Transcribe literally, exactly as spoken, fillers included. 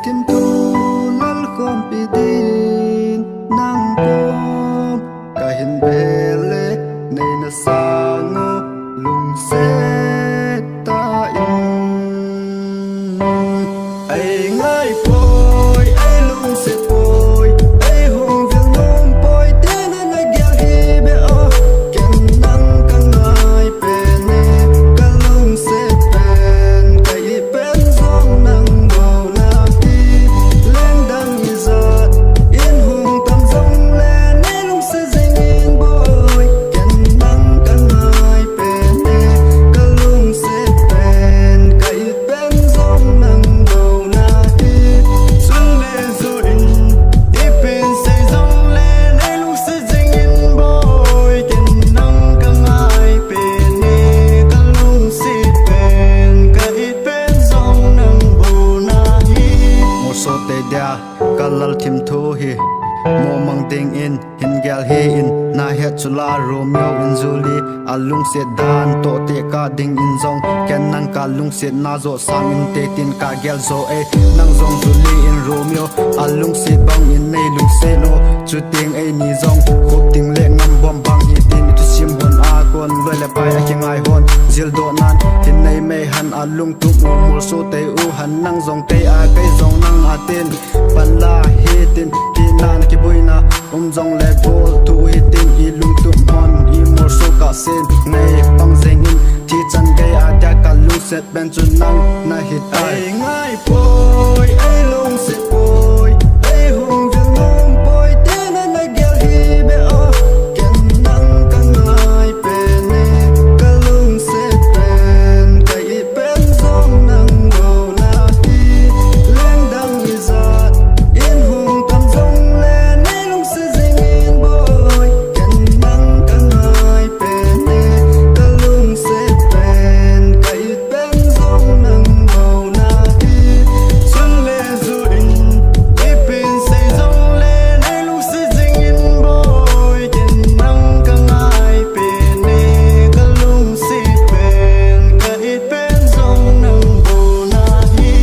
Thimthu lalkhompi din nang kom kahin bel le, neina sang u lungset tah in. Ei ngai poi, ei lungset poi, ei hung vil nom poi, tia na gel hi beh o. Ken nang ka ngai pen e, ka lungset pen, ka it pen jong nang bou nahi. Lengdang ijat in hung tam jongle, nei lungset jing in boi. Ken nang ka ngai pen e, ka lungset pen, ka it pen jong nang bou nahi. Sun le ju in, ipi sei jongle, nei lungset jing in boi. Ken nang ka ngai pen e, ka lungset pen, ka it pen jong nang bou nahi. Morso te dia ka lal thimthu hi, mong mang ding in hin gel hih in, na het chu la Romeo in Julie a lungset dan toh tekah ding in jong, ken nang ka lungsetna joh sang inte tin ka gel jo e. Nang jong Julie in Romeo a lungset bang in nei lungset o. Chuteng eini jong khup ding le ngam bom bang hi tin, i thusim hon a kon loi le pai a kingai hon jildoh nan hin nei mei hen, a lungtup u Morso te u hen, nang jong kei a, kei jong nang a tin, pan la hi tin, kina na kibuina um jongle bol thu hi tin, i lungtup hon i Morso kah sen nei pang jeng in, thi chan gei a dia ka lungset pen chu nang nahi tai. Ei ngai poi, ei lungset poi, ei hung vil nom poi, tia na gel hi beh o. Ken nang ka ngai pen e, ka lungset pen, ka it pen jong nang bou nahi. Lengdang ijat in hung tam jongle, nei lungset jing in boi. Ken nang ka ngai pen e, ka lungset pen, ka it pen jong nang bou nahi. Sun le ju in, ipi sei jongle, nei lungset jing in boi. Ken nang ka ngai pen e, ka lungset pen, ka it pen jong nang bou nahi.